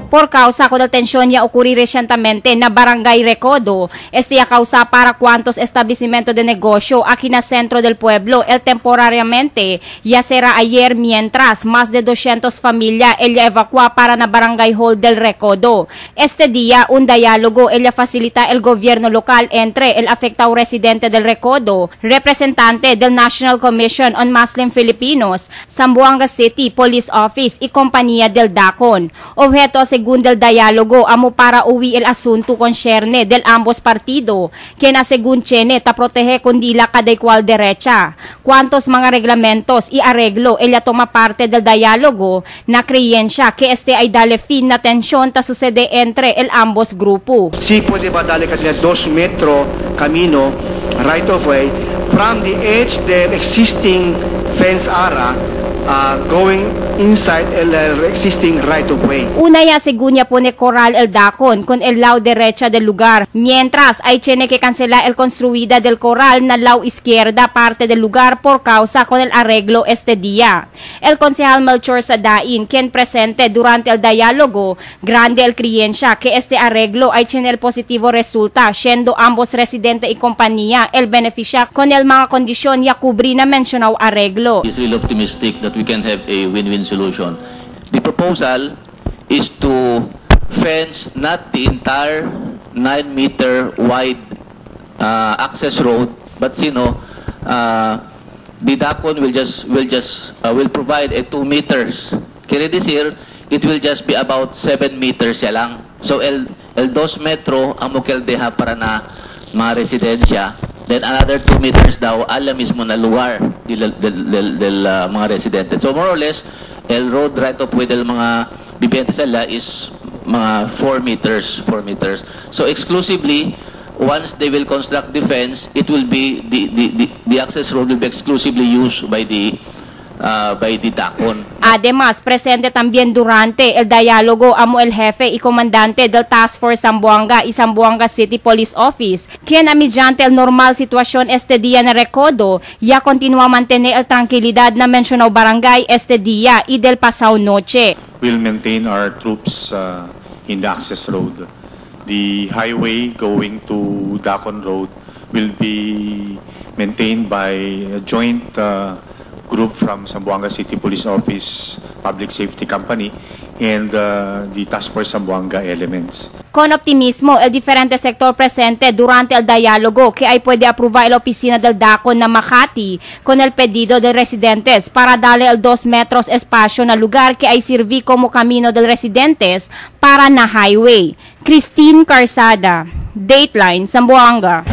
Por causa con la tensión ya ocurri recientemente na Barangay Recodo, este a causa para cuantos establecimientos de negocio aquí na centro del pueblo, el temporariamente ya será ayer mientras más de 200 familia ella evacua para na Barangay Hall del Recodo. Este día, un diálogo ella facilita el gobierno local entre el afectado residente del Recodo, representante del National Commission on Muslim Filipinos, Zamboanga City Police Office y compañía del Dacon. Objeto según del diálogo amo para uwi el asunto concerne del ambos partido, quien según Chene ta protege kundila kada cual derecha. Cuantos mga reglamentos y arreglo ella toma parte del diálogo na creencia que este ay dale fin na tensión ta sucede entre el ambos grupo. Si pwede ba dale kanila 2 metro camino right of way from the edge del existing fence ara going inside el existing right of way. Una ya según ya pone coral el Dacon con el lado derecha del lugar, mientras hay tiene que cancelar el construida del coral na lao izquierda parte del lugar por causa con el arreglo este día. El concejal Melchor Sadain, quien presente durante el diálogo, grande el creencia que este arreglo hay tiene el positivo resulta, siendo ambos residente y compañía el beneficia con el mga kondisyon ya cubrí na mencionado arreglo. Is really optimistic that we can have a win-win solution. The proposal is to fence not the entire 9-meter wide access road, but the Dacon will provide a 2 meters. Quiere decir, it will just be about 7 meters ya lang. So el 2 metro amo que el deja para na mga residencia. Then another 2 meters daw ala mismo na lugar del mga residente. So more or less, el road right of way del mga vivientes sila is mga 4 meters, 4 meters. So exclusively, once they will construct the fence, it will be the access road will be exclusively used by the Dacon. Además, presente también durante el diálogo amo el jefe y comandante del Task Force Zamboanga y Zamboanga City Police Office, quien mediante el normal situación este día en Recodo, ya continúa a mantener el tranquilidad na mencionado barangay este día y del pasado noche. We'll maintain our troops in the access road. The highway going to Dacon Road will be maintained by a joint group from Zamboanga City Police Office, Public Safety Company, and the Task Force Zamboanga elements. Con optimismo, el diferente sector presente durante el diálogo que ahí puede aprobar la oficina del Dacon na Makati con el pedido de residentes para darle el 2 metros espacio na lugar que ahí sirvi como camino del residentes para na highway. Christine Carsada, Dateline, Zamboanga.